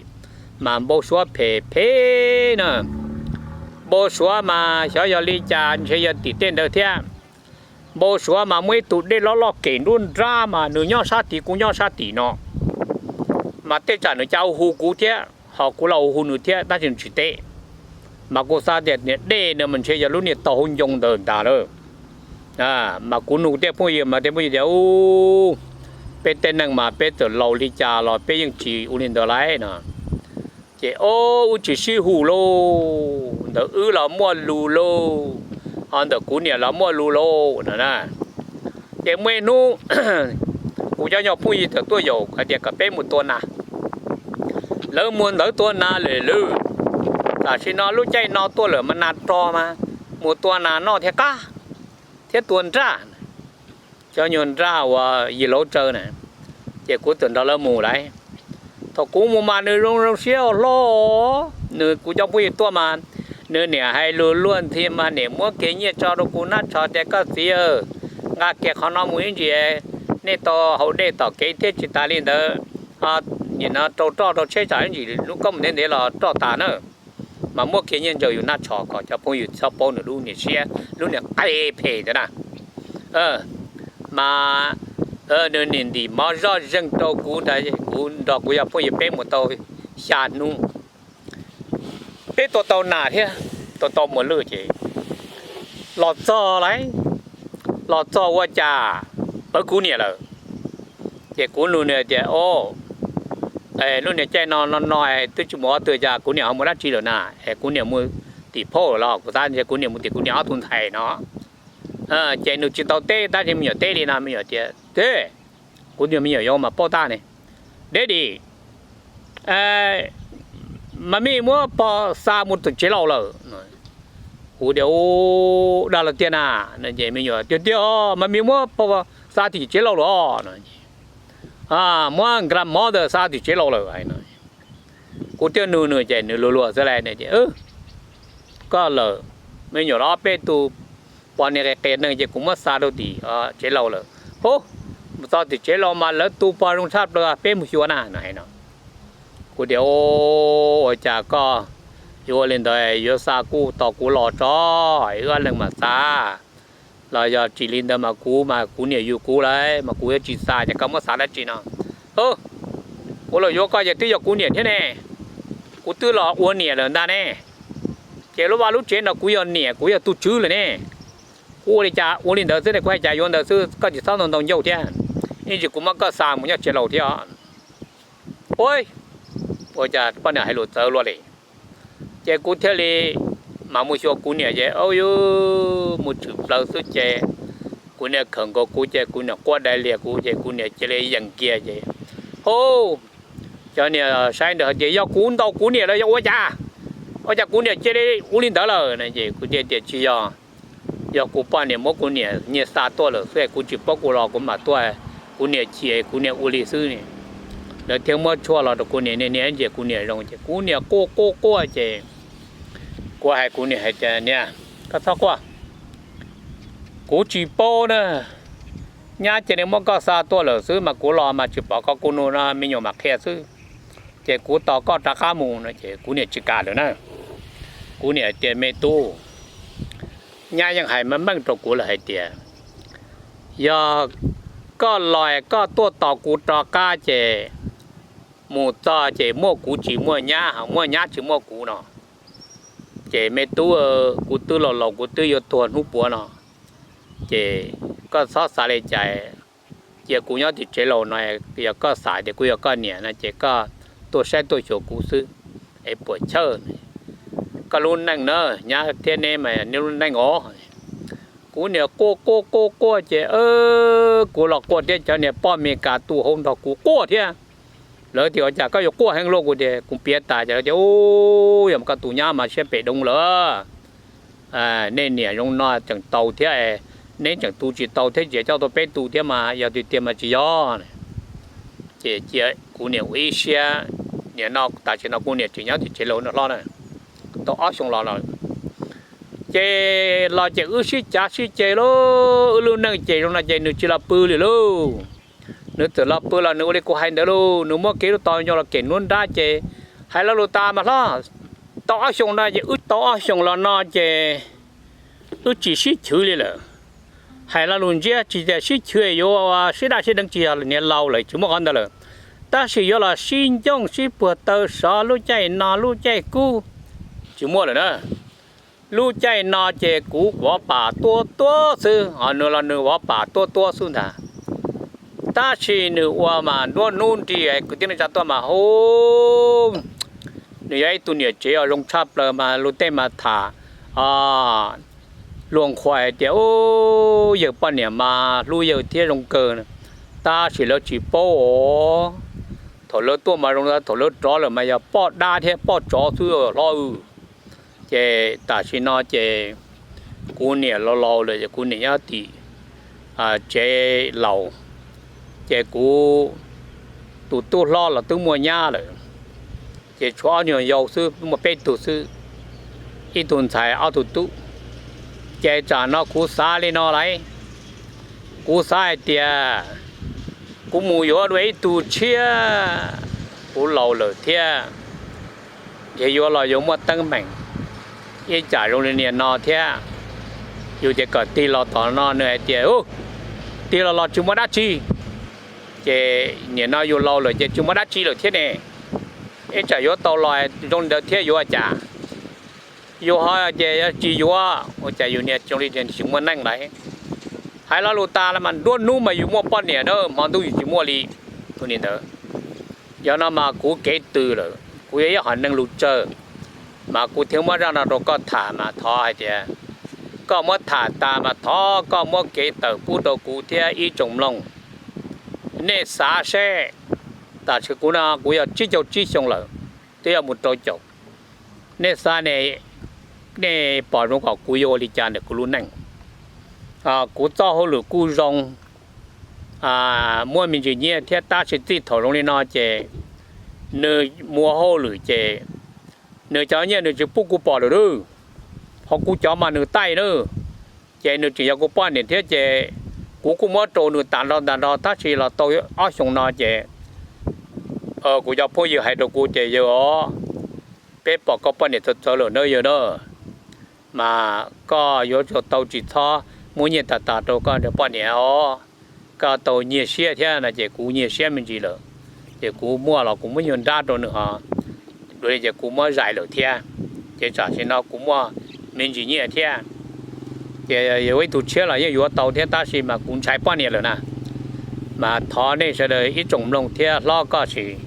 mas npau suav phem phem na. Npau suav mas xyov yog li cas, ntshe yog tim tej ntawd thiab. Npau suav mas muaj ib tug dej loj loj kem nruab nrab mas nws nyob sab tid kuv nyob sab tim no, mas tej tsam nws cas hu kuv thiab ho kuv los hu nws thiab tab sis nws tsis teb. Mas kuv xav tias niag dej no mas ntshe yog lub niag tog hauv ncoo ntawd ntag lawm. Mas kuv nug tej phooj ywg mas tej phooj ywg tias, Ub, peb tej neeg mas peb txawm laus li cas los peb yeej tsis ua li ntawd lauj no. Ces, O, wb tsis sib hu lauj, ntawm wb los muaj lus lauj, ho ntawm kuv niam los muaj lus lauj no na. Ces muaj ib hnub kuv cov nyuag phooj ywg txawm tuaj yaum hais tias kom peb mus tua nas. Lawv mus ntawd tua nas lawm lawm, tam sim no lub caij no tuaj lawm mas nas rog mas, mus tua nas noj thiaj qab thiab tua nraj. Cov nyuag nraj uas yim lauv tsaw na, ces kuv txawm nrog lawv mus lauj. Thaum kuv mus mas nws zoo zoo siab ua hlob, nws kuv cov phooj ywg tuaj mas nws niam hais lus luag ntxhi mas niam muab kiag nyiaj tso rau kuv nab tsho tias, Koj txiv, nqa kiag qhov no mus ib ntsis, nej tau haus dej tom kev thiab tsis tas li ntawd, nim no rau roj rau tsheb tsam ib ntsis lub koob ntev ntev los roj tas na. Mas muab kiag nyiaj ntsaws yus nab tsho kom cov phooj ywg txhob paub nws lub niag siab lub niag qe phem ntawd na. Mas nws nim ntim mov zoj zeeg rau kuv ntag, kuv nrog kuv cov phooj ywg peb mus tau xya hnub, peb tua tau nas thiab tua tau muas lwj ces los txog lauj, los txog ua cas pawv kuv niam lawm. Ces kuv nug nws tias, O, Lub niag caij no no no twb tsis mus ob tug, cas kuv niam ho mus dab tsi lawm na? Es kuv niam mus tim phauj los kuv xav tias kuv niam mus tim kuv niam ob tug ntxhais no. Ces nws tsis tau teb tab sis me nyuam teb li no, me nyuam tias, Kuv tus me nyuam yuav mas paub tab ne. Daddy, Mami muab pog xa mus tim tsev laus lawm. Kuv tias, Ua, dag los tiag na? Ces me nyuam, Tiag tiag, Mami muab pog xa tim tsev laus lawm os. Muab grandmother xa tim tsev laus lawm. Kuv thiaj nug nws ces nws luag luag xwb las, Koj lawm, me nyuam los ob peb tug poj niam qias qias neeg ces kuv muab xa rau tim tsev laus lawm. Hu, mus txog tim tsev laus mas lawv tu pog zoo tshaj plaws, peb mus xyuas na no. Kuv tias, Ua cas koj yuav ua li ntawd, yuav xa kuj tos kuv los tso, wb ob leeg mam xa. Los yog tsis li ntawd mas kuv mas kuv niam yug kuv lawm mas kuv yuav tsis xa, ces koj muab xa dab tsi no? Hu, kuv los yuav koj ces twb yog kuv niam thiab ne. Kuv twb los ua niam lawm ntag ne. Ces lub vaj lub tsev no kuv yog niam, kuv yog tus tswv lawm ne. Kuv ua li cas ua li ntawd xwb ne, kuv hais cas yuav ntawd xwb, koj tsis txhob ntaus ntaus ncauj thiab. Ib ntsis kuv muab koj xa mus nyob tsev laus thiab. Ua, ua cas poj niam hais lus txawv luaj li. Ces kuv thiaj li mam mus xyuas kuv niam ces, au yus, mus tshwm plaws xwb ces kuv niam khawm nkaus kuv ces kuv niam quaj dai lias kuv ces kuv niam cia li yees kiag ces, hu, cov niag saib ntawd hais tias yog kuv ntaus kuv niam los yog ua cas, ua cas kuv niam cia li ua li ntawd lawm no ces kuv thiaj tias tsis yog, yog kuv poj niam muab kuv niam nyiag xa tuaj lawm xwb, kuv tsis paub, kuv los kuv mam tuaj, kuv niam chim kuv niam ua li xwb. Lawv thiaj muab tshuaj los rau kuv niam, niam niam ntsia kuv niam zoo ces kuv niam quaj quaj quaj ces kuv hais kuv niam hais tias niam, koj txhob quaj, kuv tsis paub na, nyab cia li muab koj xa tuaj lawm xwb mas kuv los mas tsis pom koj, kuv nug no me nyuam mam qhia xwb. Ces kuv tos koj rov qab mus no ces kuv niam tsis kam lawm na. Kuv niam tias me tub, nyab yeej hais meej meej rau kuv lawm hais tias yog koj los koj tuaj tos kuv rov qab ces mus txog ces muaj kuv tsis muaj nyab, muaj nyab tsis muaj kuv no. Ces me tub, kuv twb laus laus kuv twb yuav tuag hnub puav no, ces koj txhob xav li cas, cia kuv nyob tim tsev laus no, yog koj xav tias kuv yog koj niam no ces koj tuaj saib tuaj xyuas kuv xwb es puas chawj. Koj lub neej na, nyab thiab neb mas neb lub neej os. Kuv niam quaj quaj quaj quaj ces kuv los quaj thiab cov niag poj Mes Kas tu hauv nrog kuv quaj thiab. Lawv tias ua cas koj yuav quaj heev luaj, kuv tias kuv piav tas ces lawv tias u, yog koj tus nyab mas siab phem doo lawm. Nej niam zoo no tseem tau thiab, neb tseem tu tsis tau thiab, cia coj tuaj peb tu thiab mas yog tiag tiag mas tsis yog. Ces cia kuv niam ua ib siab, nim no tam sim no kuv niam tseem nyob tim tsev laus no hlob na, tau ob xyoo los lawm. Ces los ces wb sib cav sib ceg lauj, wb lub neej ces zoo no ces nws tsis los pw li lauj. Nws txawm los pw los nws ua li kuv hais ntawd lauj, nws muab kev lub tog nyo los kem nruab nrab ces hais lo lus tas mas hlob. Tau ob xyoos no ces wb tau ob xyoos los no ces wb tsis sib chwv li lawm. Hais lo lus ntsiab tsis tias sib chwv yuav sib daj sib deev tsis yog, niam laus lawm tsis muaj qhov ntawd lawm. Tab sis yuav los sib ncooj sib puag taw sov lub caij no lub caij kub tsis muaj lawm na. Lub caij no ces kuv vov pam tuab tuab xwb, ho nws los nws vov pam tuab tuab xwb ntag. Tab sis nws ua mas nruab hnub nrig kwv tij neej tsa tuaj mas hu, nws yog ib tug niam tsev uas zoo tshaj plaws mas luag tej mas tham luag nqhuas hais tias u, yawg poj niam mas hlub yawg thiab zoo kawg. Tab sis lawv tsis paub os, thaum lawv tuaj mas zoo, thaum lawv rov lawm mas yog poj dab thiab poj tsov xwb hlob. Ces tam sim no ces kuv niam laus laus lawm, kuv niam nyob tim tsev laus, ces kuv tus tub hlob los twb muaj nyab lawm, ces tshuav ob nyuag yau xwb, muaj peb tug xwb, ib tug ntxhais ob tug tub. Ces tsam no kuv xav li no lauj, kuv xav hais tias kuv mus yuav dua ib tug tshiab, kuv laus lawm thiab, ces yuav los yuav muaj teeb meem, ib tsam zoo li niam no thiab. Yus ces kom tig los tom no nws hais tias u, tig los los tsis muaj dab tsi, ces niam no yus laus lawm ces tsis muaj dab tsi lawm thiab ne. Ib tsam yuav tau los zoo li ntawd thiab yuav ua cas? Yus ho tias yog tsis yuav ua cas yus niam zoo li tsis muaj neej lawm. Hais lo lus tas los mas nruab hnub mas yus muaj poj niam na, hmo ntuj yus tsis muaj li. Tus niam ntawd Yog no mas kuv kev tws lawm, kuv yog ib hom neeg lus tsawg, mas kuv thiaj muab zaj no rau koj tham mas thov hais tias koj muab tham tas mas thov koj muab kev tawm pub rau kuv thiab ib tsoom mloog. Nej xav seb, tam sim kuv no kuv yog tsib caug tsib xyoo lawm, twb yuav mus rau caum. Nej xav ne, nej pom zoo kom kuv yuav ua li cas ntawm kuv lub neej? Kuv txoj hauj lwm kuj zoo, muaj me ntsis nyiaj thiab, tab sis txij thaum zoo li no ces nws mus ua hauj lwm ces nws cov nyiaj nws tsis pub kuv pom lawm lauj. Ho kuv cov mas nws taij na, ces nws tseem yog kuv poj niam thiab ces kuv kuj muab rau nws tas nrho tas nrho, tab sis los tau ob xyoos no ces kuv cov phooj ywg hais rau kuv tias yawg os, peb pom koj poj niam txawv txawv lawm na yawg na, mas koj yuav tsum tau tsis txhob muab nyiaj tas tas rau koj poj niam os, koj tau nyiag siab thiab no ces kuv nyiag siab me ntsis lawm, ces kuv muaj los kuv muab nyuag nrab rau nws ho, dua li ces kuv muab zais lawm thiab, ces tam sim no kuv muaj me ntsis nyiaj thiab. Ces yog ib tug tshiab los yeej yuav tau thiab, tab sis mas kuv ntshai poj niam lawm na. Mas thov nej sawv daws ib tsoom mloog thiab hlob koj sim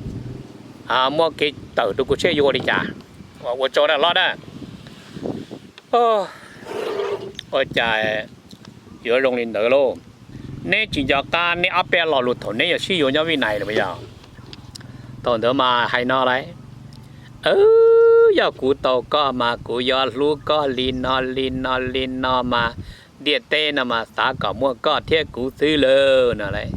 muab kev tawm rau kuv seb yuav ua li cas. Ua tsaug na hlob na. Ua cas yuav zoo li ntawd lauj? Neb tsis nco qab neb ob peb lo lus thaum neb yog sib yuav nyob Vib Nais los yog? Thaum ntawd mas hais no lauj, yog kuv tau koj mas kuv yuav hlub koj li no li no li no mas, ntiaj teb no mas xav kom muaj koj thiab kuv xwb lawm no lauj.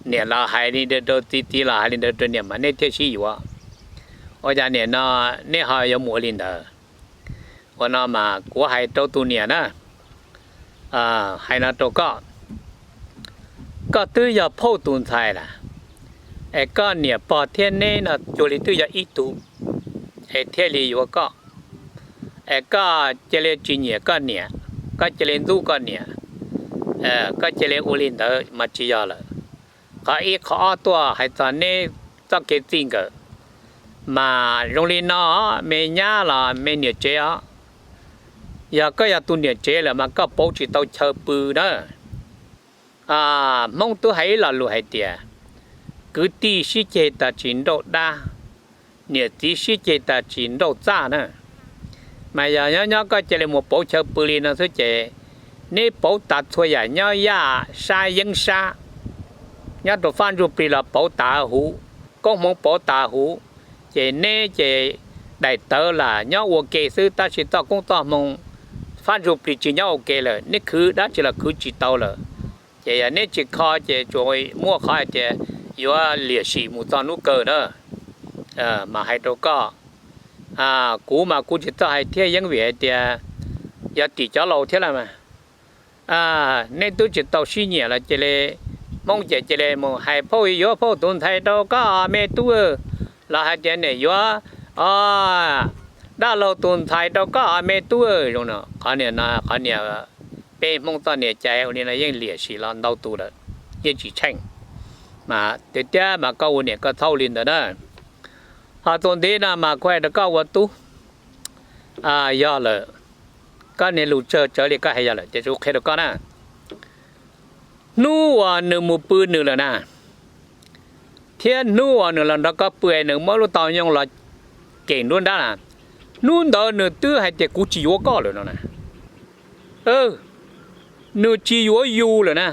Niam los hais li ntawd rau txiv, txiv los hais li ntawd rau niam mas neb thiaj sib yuav. Ua cas nim no neb ho yuav mus ua li ntawd? Ua no mas kuv hais rau tus niam na, hais no rau koj, koj twb yog phauj tus ntxhais lawm, es koj niam pog thiab neb no cuag li twb yog ib tug, es thiaj li yuav koj. Es koj cia li tsis nyiam koj niam, koj cia li ntxub koj niam, koj cia li ua li ntawd mas tsis yog lawm. Qhov ib, qhov ob tuaj hais txog neb txoj kev txij nkawm, mas zoo li no, me nyab los me niam tsev os, yog koj yog tus niam tsev lawm mas koj pauv tsis tau chaw pw na. Hmoob twb hais ib lo lus hais tias, kwv tij sib ceg tas tsis nrauj dab, niam txiv sib ceg tas tsis nrauj txaj na. Mas yog nyob nyob koj cia li mus pauv chaw pw li no xwb ces neb pauv tas txhua yam nyob yaj sab yeeb sab, nyob rau Fab Ntsuj Plig los pauv tas huv, koob hmoov pauv tas huv, ces neb ces daim tawv lam nyob ua ke xwb tab sis txoj koob txoj hmoov Fab Ntsuj Plig tsis nyob ua ke lawm, neb khwv dab tsi los khwv tsis tau lawm. Ces yog neb tsis kho ces tsuas muaj qhov hais tias yuav liam sim mus txog hnub kawg na. Mas hais rau koj, kuv mas kuv tsis txawj hais thiab yeej vim hais tias yog tim cov laus thiab lawm mas, neb twb tsis tau sib nyiam los cia li, Hmoob ces cia li mus hais phauj yuav phauj tus ntxhais rau koj me tub, los hais tias niam yuav dab laug tus ntxhais rau koj me tub. Zoo no, qhov niam no, qhov niam, peb Hmoob txoj niam cai ua li no yeej liam sim los ntau tus lawm, yeej tsis tsheej. Mas tiag tiag mas koj ua niam koj txhob ua li ntawd na. Ho txuas ntxiv no mas kuv hais rau koj ua tub, yog lawm, koj niag lus tsawg tsawv li koj hais yog lawm ces kuv qhia rau koj na. Hnub uas nws mus pw nws lawm na, thiab hnub uas nws los nrog koj pw es nws muab lub tau nyooj los kem nruab nrab na, hnub ntawd nws twb hais tias kuv tsis yuav koj lawm no na. Nws tsis yuav yus lawm na.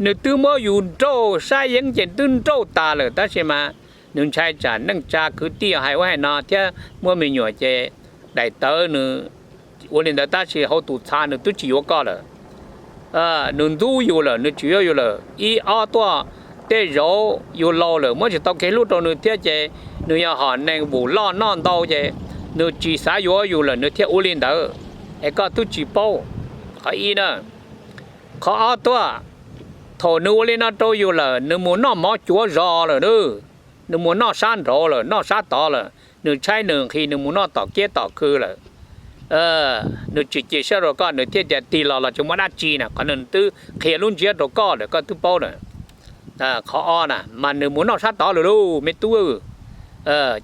Nws twb muab yus nrauj sab yeeb ces twb nrauj tas lawm tab sis mas nws ntshai tsam neej tsa kwv tij hais ua hais no thiab muaj me nyuam ces daim tawv nws ua li ntawd tab sis hauv tus txha nws twb tsis yuav koj lawm. Nws ntxub yus lawm, nws tsis yuav yus lawm, ib ob tuaj tej zaum yus laus lawm muab tsis tau kev hlub rau nws thiab ces nws yog hom neeg vum loj noj ntau ces nws tsis xav yuav yus lawm nws thiaj ua li ntawd, es koj twb tsis paub. Qhov ib na. Qhov ob tuaj, thaum nws ua li no rau yus lawm nws mus noj mov cuav zos lawm na, nws mus noj sab nraud lawm, noj sab tod lawm, nws tshaib nws nqhis nws mus noj tom kiab tom khw lawm. Nws tsis cia siab rau koj nws thiaj tias tig los los tsis muaj dab tsi na, qhov nws twb qhia lub ntsiab rau koj lawm koj twb paub na. Qhov ob na mas nws mus noj sab tod lawm lauj me tub,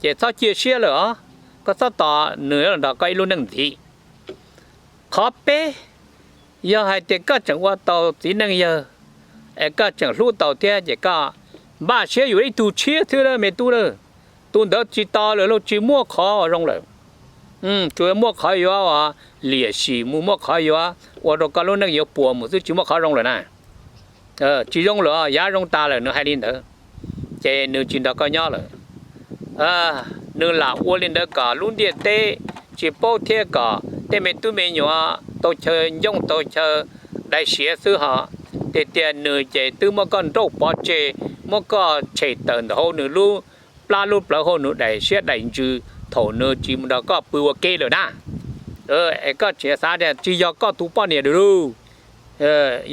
ces txhob cia siab lawm os, koj txhob tos nws nrog koj ib lub neej ntxiv. Qhov peb, yog hais tias koj tseem ua tau txiv neej yawg, es koj tseem hlub tau thiab ces koj Npaj siab yuav ib tug tshiab xwb me tub na. Tus ntawd tsis tau lawm lauj, tsis muaj qhov zoo lawm. Tsuas muaj qhov yuav liam sim mus, muaj qhov yuav ua rau koj lub neej yuav puas mus xwb, tsis muaj qhov zoo lawm na. Tsis zoo lawm, yav zoo tas lawm, nws hais li ntawd. Ces nws tsis nrog koj nyob lawm. Nws lam ua li ntawd kom lub ntiaj teb tsis paub thiab kom tej me tub me nyuam tau chaw ncoo tau chaw dai siav xwb ho. Tiag tiag nws ces twb muab koj nrauj pov tseg, muab koj tshem tawm ntawm hauv nws lub plab lub plawv, hauv nws daim siab daim ntsws thaum nws tsis nrog koj pw ua ke lawm na. Es koj tseem xav tias tsis yog koj tus poj niam lawm lauj,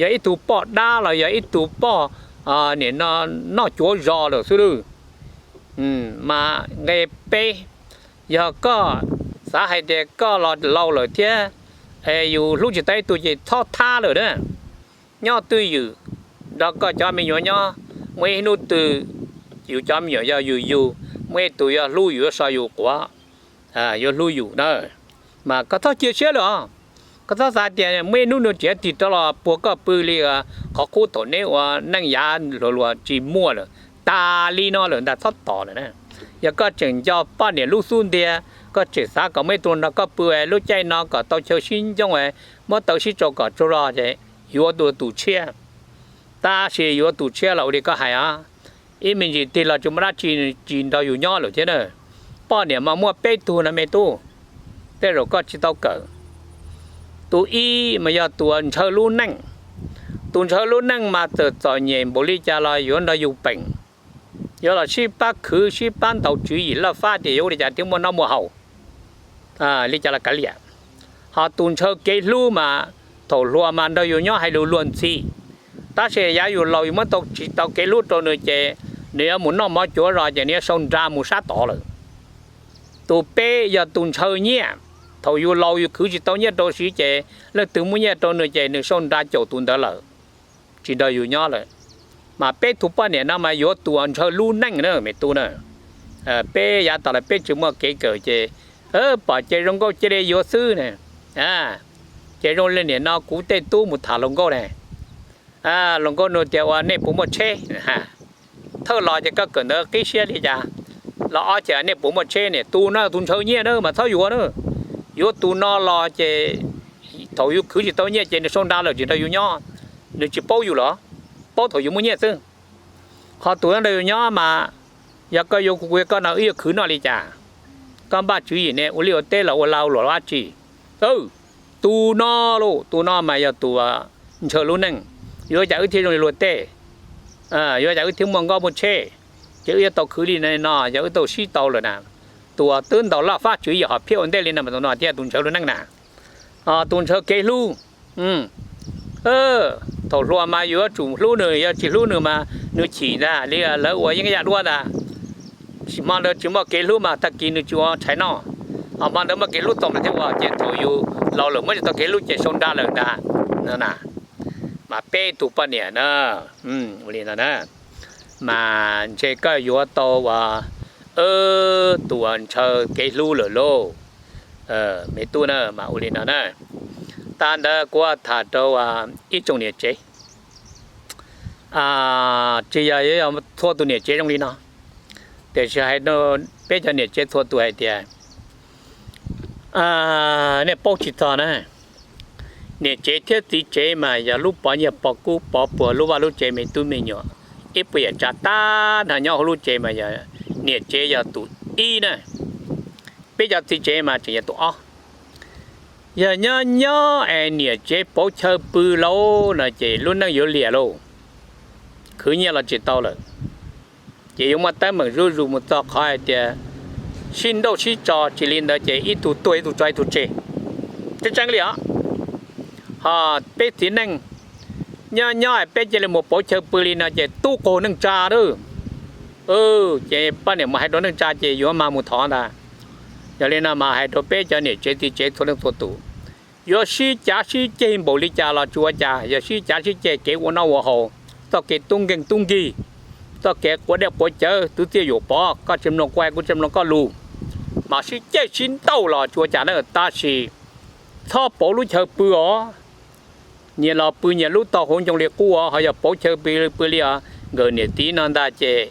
yog ib tug poj dab los yog ib tug poj nim no noj cuav zos lawm xwb lauj. Mas nqe peb, yog koj xav hais tias koj los laus lawm thiab yus hlub tsis tau ib tug ces txhob thab lawm na. Nyob twj ywm, nrog koj cov me nyuam nyob, muaj ib hnub twg yus cov me nyuam yog yus yug, muaj ib tug yuav hlub yus, yuav so yus quav, yuav hlub yus na. Mas koj txhob cia siab lawm os. Koj txhob xav tias muaj ib hnub nws tseem tig rov los puag koj pw li qhov qub thaum neb ua neej yav hluas hluas, tsis muaj lawm, tas li no lawm ntag, txhob tos lawm na. Yog koj tseem nco poj niam lub xub ntiag, koj tseem xav kom muaj ib tug nrog koj pw lub caij no kom tau chaw sib ncoo, muab taw sib tsau kom tsaug zog ces yuav tus tshiab. Tab sis yuav tus tshiab los ua li koj hais os, ib me ntsis tig los tsis muaj dab tsi, tsis nrog yus nyob lawm thiab na. Poj niam mas muaj peb tug no me tub, tej zaum koj tsis tau kawm. Tus ib mas yog tus ntshaw lub neej. Tus ntshaw lub neej mas txawm txom nyem npaum li cas los yuav nrog yus peem, yuav los sib pab khwv sib pab ntaus tswv yim laj fab tias yuav ua li cas thiaj muaj noj muaj haus, li cas los kav liam. Ho tus ntshaw kev hlub mas thaum hluas mas nrog yus nyob hais lus luag ntxhi, tab sis yav yus laus yus muab tau tsis tau kev hlub rau nws ces nws yuav mus noj mov cuav zos ces nws yuav sau nra mus sab tod lawm. Tus peb yog tus ntshaw nyiaj. Thaum yus laus yus khwv tsis tau nyiaj rau siv ces leej twg muab nyiaj rau nws ces nws sau nra caum tus ntawd lawm, tsis nrog yus nyob lawm. Mas peb tug poj niam no mas yuav tus ntshaw lub neej na me tub na. Peb yav tas los peb tsis muaj kev kawm ces pom ces zoo nkauj cia li yuav xwb na. Ces zoo li nim no kuv tej tub mus tham hluas nkauj ne, hluas nkauj nug tias ua nej puas muaj tsheb. Thawj los ces koj kawm ntawv qib siab li cas los ob ces nej puas muaj tsheb ne, tus no tus ntshaw nyiaj na mas txhob yuav na. Yuav tus no los ces thaum yus khwv tsis tau nyiaj ces nws sau nra lawm tsis nrog yus nyob. Nws tsis paub yus los, paub thaum yus muaj nyiaj xwb. Qhov tus nrog yus nyob mas yog koj yuav kuv kuv yuav koj no wb yuav khwv noj li cas? Koj npaj tswv yim ne, ua liaj ua teb los ua lau luam dab tsi? Tus no lauj, tus no mas yog tus ntshaw lub neej. Yuav cas wb thiaj zoo li luag tej, yuav cas wb thiaj muaj nkoj muaj tsheb, ces wb yuav tau khwv li no, yog wb tau sib tau lawm na. Tus twb ntaus laj fab tswv yim ho phiaj ua ntej li no mas tus no thiaj tus ntshaw lub neej na. Tus ntshaw kev hlub, thaum hluas mas yus yuav tsum hlub nws, yog tsis hlub nws mas nws chim ntag li lawv ua yeeb yaj duab ntag. Hmo ntawd tsis muaj kev hlub mas tag kis nws tsis ua tshais noj, ho hmo ntawd muaj kev hlub txaus mas thiaj ua, ces thaum yus laus lawm muab tsis tau kev hlub ces sau nra lawm ntag. Mas peb tug poj niam na, ua li no na, mas ntshe koj yuav tau ua tus uas ntshaw kev hlub lawm lauj, me tub na, mas ua li no na. Tag ntawd kuv tham rau ib tsoom niam tsev, tsis yog txhua tus niam tsev zoo li no, tiam sis hais rau peb cov niam tsev txhua tus hais tias nej paub tsis txog na, niam tsev thiab txiv tsev mas yog lub pov nyiaj pov kub pov puag lub vaj lub tsev me tub me nyuam, ib puas yam tsa tab nrho nyob hauv lub tsev mas yog niam tsev yog tus ib na, peb cov txiv tsev mas tseem yog tus ob. Yog nyob nyob es niam tsev pauv chaw pw lauj no ces lub neej yuav liam lauj, khwv nyiaj los tsis tau lawm. Ces yuav muaj teeb meem zuj zus mus txog qhov hais tias sib nrauj sib tso, tsis li ntawd ces ib tug tuag ib tug tso ib tug tseg. Tseeb tseeb li os. Ho peb txiv neej nyob nyob es peb cia li mus pauv chaw pw li no ces tub qaug neej tsa lawm. Ces poj niam mus hais rau neej tsa ces yuav mas mus thov ntag. Yog li no mas hais rau peb cov niam tsev txiv tsev txhua leej txhua tus, yuav sib cav sib ceg npaum li cas los tsis ua cas, yog sib cav sib ceg kev ua noj ua haus, txoj kev tub nkeeg tub nkig, txoj kev quav dej quav cawv, twv txiaj yuam pov, koj tsis mloog kuv kuv tsis mloog koj lus, mas sib ceg sib nrauj los tsis ua cas na. Tab sis txhob pauv lub chaw pw os, nyias los pw nyias lub tog hauv ncoo li qub os. Ho yog pauv chaw pw pw li os, nkawm niam txiv no ntag ces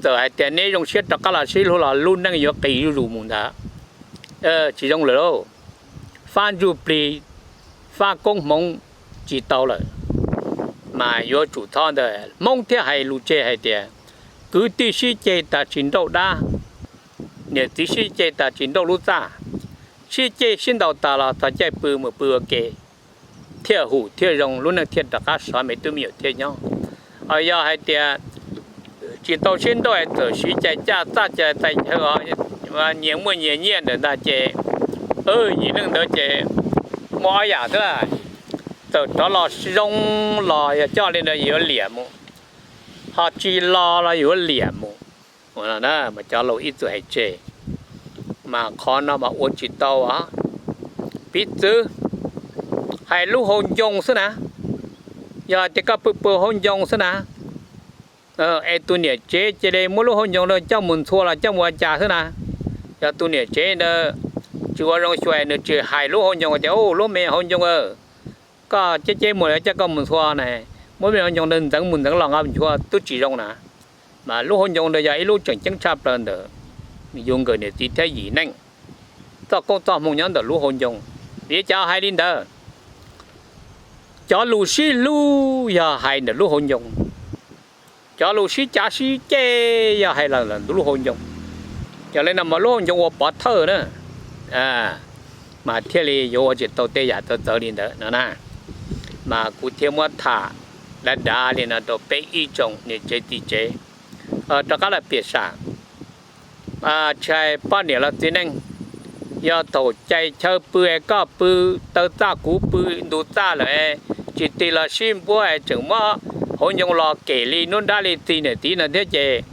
txawm hais tias neb zoo siab rov qab los sib hlub los lub neej yuav qis zuj zus mus ntag. Tsis zoo lawm lauj. Fab ntsuj plig, fab koob hmoov tsis tau lawm, mas yuav tsum txhob ntawd. Hmoob thiaj hais lus tseg hais tias kwv tij sib ceg tas tsis nrauj dab, niam txiv sib ceg tas tsis nrauj lub txaj, sib ceg sib ntaus tas los txog caij pw mus pw ua ke, thiaj hum thiaj zoo, lub neej thiaj rov qab sov me tub me nyuam thiaj nyob. Ho yog hais tias tsis tau sib nrauj es txawm siv cai caj txaj cai txaij chaw, nyias muaj nyias nyiaj ntawm ntag ces yim neej ntawd ces muaj ob yam xwb. Txawm rov los zoo los yog coj li ntawd yuav liam mus, ho tsis los los yuav liam mus. Mas cov laus ib txwm hais tseg, mas qhov no mas ua tsis tau. Piv txwv, hais lub hau ncoo xwb na, yog hais tias koj pw pw hau ncoo xwb na, es tus niam tsev cia li muab lub hau ncoo ntawd coj mus ntxhua los coj mus ua cas xwb na. Yog tus niam tsev ntawd tsis ua zoo xyuas nws tsis hais lub hau ncoo tias, Lub me hau ncoo, koj ceb ceb muag coj koj mus ntxhua na, muab me hau ncoo ntawd ntxeev mus ntxeev los nqa mus ntxhua twb tsis zoo na. Mas lub hau ncoo ntawd yog ib lub tseem ceeb tshaj plaws ntawm yus nkawm niam txiv thiab yim neej, txoj koob txoj hmoo nyob ntawm lub hau ncoo. Vim cas hais li ntawd? Cov lus sib hlub yog hais ntawm lub hau ncoo, cov lus sib cav sib ceg yog hais los ntawm lub hau ncoo. Yog li no mas lub hau ncoo ua pov thawj na, mas thiaj li yuav ua tsis tau tej yam txawv txawv li ntawd no na. Mas kuv thiaj muab tham dav dav li no rau peb ib tsoom niam tsev txiv tsev rov qab los piam sam. Tsis hais poj niam los txiv neej, yog thaum cais chaw pw es koj pw taw txaj kuv pw ntu txaj lawm es tsis tig los sib npuab es tseem muab hauv ncoo los kem li hnub nrab li txi niam txiv no thiab ces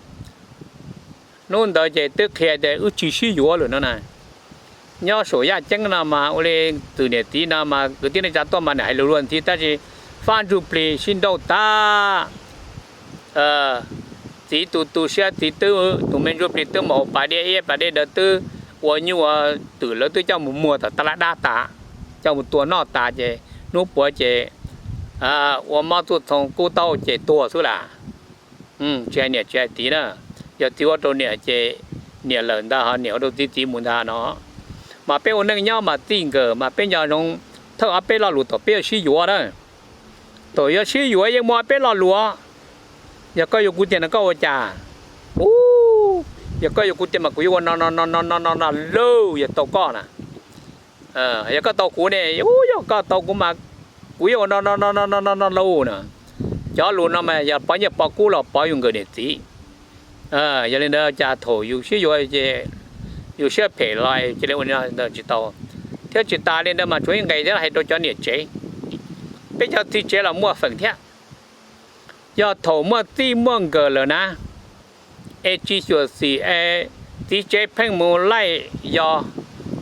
hnub ntawd ces twb qhia tias wb tsis sib yuav lawm no na. Nyob saum yaj ceeb no mas ua li txwm niam txiv no mas kwv tij neej tsa tuaj mas nws hais lus luag ntxhi tab sis fab ntsuj plig sib nrauj tag. Txiv tus tu siab txiv twb tus me ntsuj plig twb mus hauv pas dej ib pas dej ntawd twb ua nyuj ua twm lawv twb coj mus muag tom tab laj dab tas, coj mus tua noj tas ces hnub puav ces ua mob txuj txoo kub taub hau ces tuag xwb las. Tsis hais niam tsis hais txiv na, yog txiv ua rau niam ces niam lawm ntag ho niam ua rau txiv txiv mus ntag no. Mas peb ua neej nyob mas txij nkawm mas peb nco zoo thawj ob peb lo lus thaum peb yuav sib yuav na. Thaum yuav sib yuav yeej muaj ob peb lo lus. Yog koj yuav kuv tiag no koj ua cas? Ub, yog koj yuav kuv tiag mas kuv yuav ua no no no no no no no lauj, yog tau koj na. Yog koj tau kuv ne, ub, yog koj tau kuv mas kuv yuav ua no no no no no no no lauj na. Cov lus no mas yog pov nyiaj pov kub los pov yus nkawm niam txiv. Yog li ntawd cas thaum yus sib yuav ces yus siab phem los cia li ua li ntawd tsis tau. Thiab tsis tas li ntawd mas tshuav ib nqes thiab hais rau cov niam tsev, peb cov txiv tsev los muaj feem thiab. Yog thaum muaj txij muaj nkawm lawm na, es tsis xyuam xim es txiv tsev pheej mus laij yos,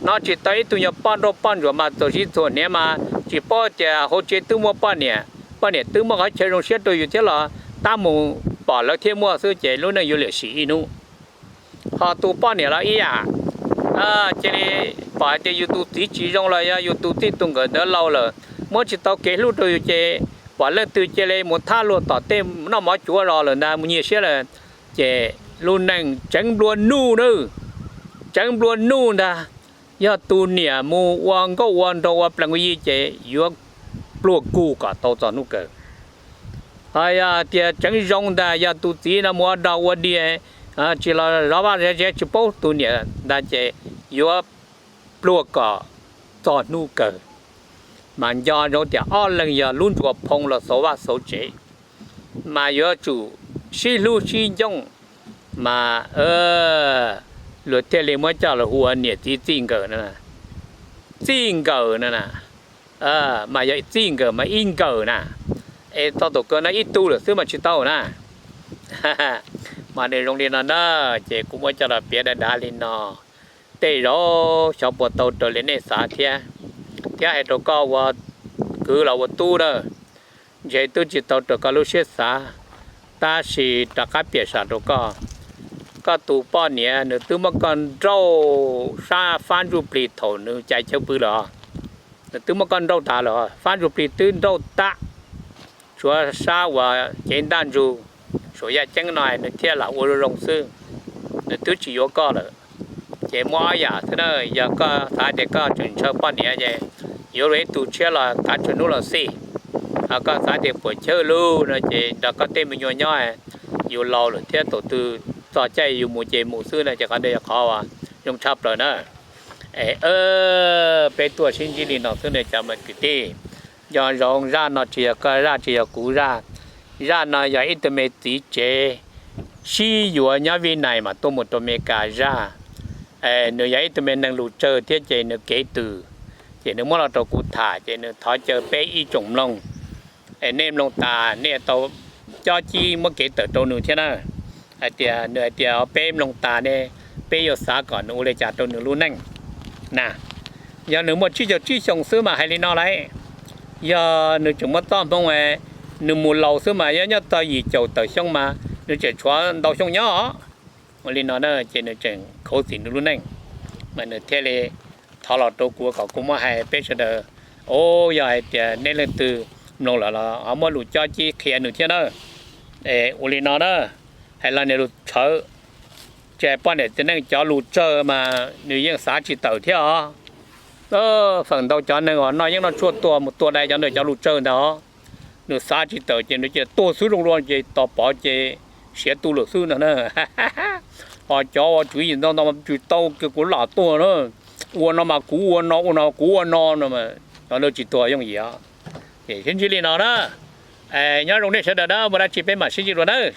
hnov tsis tau ib tug nyuag poj nrauj poj ntsuam mas txaus siab txhuam hniav mas tsis paub tias hauv tsev twb muaj poj niam, poj niam twb muab qhov chaw zoo siab rau yus thiab los tab mus pom lawv thiaj muaj xwb ces lub neej yuav liam sim ib hnub. Ho tus poj niam los ib yam, cia li pom hais tias yus tus txiv tsis zoo los yog yus tus txij tus nkawm ntawd laus lawm, muab tsis tau kev hlub rau yus ces pom leej twg cia li mus thab luag tom tej noj mov cuav zos lawm ntag mus nyiag siab lawm, ces lub neej tseev nplua nuj na, tseev nplua nuj ntag. Yog tus niam mus ua nkauj ua nraug ua plees ua yi ces yuav pluag kug kom tau txog hnub kawg. Ho yog tias tseev zoo ntag, yog tus txiv no mus ua dog ua dig, tsis los zov vaj zov tsev tsis paub tus niam ntag ces yuav pluag kom txog hnub kawg. Mas nco ntsoov tias ob leeg yog lub ntsuas phoo los xauv vaj xauv tsev, mas yuav tsum sib hlub sib ncoo, mas luag thiaj li muab coj los hu ua niam txiv txij nkawm no. Txij nkawm no na, mas yog txij nkawm mas ib nkawm na, es txog thaum kawg no ib tug lawm xwb mas tsis tau na. Mas nws zoo li no na, ces kuv muab coj los piav dav dav li no. Tej zaum xyov puas tau raws li nej xav thiab, thiab hais rau koj ua kwv los ua tub na, ntshe twb tsis tau raws koj lub siab xav, tab sis rov qab piam sam rau koj. Koj tus poj niam nws twb muab koj nrauj sab fab ntsuj plig thaum nws cais chaw pw lawm. Nws twb muab koj nrauj tas lawm, fab ntsuj plig twb nrauj tas. tshuav sab uas cev ntaj ntsug, suam yaj ceeb no nws thiaj lam ua zoo zoo xwb, nws twb tsis yuav koj lawm. Ces muaj ob yam xwb na, yog koj xav tias koj tseem ntshaw poj niam ces yuav luag ib tug tshiab los kav tsawg hnub los xij, ho koj xav tias puas chawj lug no ces nrog koj tej me nyuam nyob, yus laus lawm thiab, thaum twg txog caij yus mus ces mus xwb no ces qhov ntawd yog qhov uas zoo tshaj plaws na. Es peb tuaj sib ntsib li no xwb ne cov me kwv tij. Nco ntsoov, zaj no tsis yog koj zaj, tsis yog kuv zaj. Zaj no yog ib tug me txiv tsev sib yuav nyob Vib Nais mas tuaj mus rau Amelikas zaj. Nws yog ib tug me neeg lus tsawg thiab ces nws kev twm, ces nws muab los rau kuv tham ces nws thov caw peb ib tsoom mloog, es nej mloog tas nej tau cob cib muab kev tawm rau nws thiab na. Hais tias nws hais tias peb mloog tas ne, peb yuav xav kom nws ua li cas rau nws lub neej na. Yog nws muaj tsib caug tsib xyoo xwb mas hais li no lauj, yog nws tseem muaj txoj hmoo, nws mus laus xwb mas yog nyob txog yim caum tawm xyoo mas nws tseem tshuav ntau xyoo nyob. Ua li no na ces nws tseem khuv xim nws lub neej, mas nws thiaj li thov los rau kuv kom kuv muab hais peb sawv daws. Os, yog hais tias nej leej twg mloog lawm los ho muab lus cob cib qhia nws thiab na. Ua li no na, hais los niag lus tshawv, tsis hais poj niam txiv neej, cov lus tsawg mas nws yeej xav tsis tawm thiab os. Feem ntau cov neeg uas noj yeeb noj tshuaj tuag mus tua dai cov ntawd cov lus tsawg ntag os. Nws xav tsis tawm ces nws cia tuag xwb zoo dua ces tos pov ces siav tu lawm xwb no na. Ho cov uas tswv yim ntau ntau tsis tau kiag kuv lam tuag na, ua no mas kuv ua no, ua no kuv ua no no, cov ntawd tsis tuag yooj yim os. Ces sib ntsib li no na. Nyob zoo nej sawv daws na, muaj dab tsi peb mam sib ntsib dua nawb.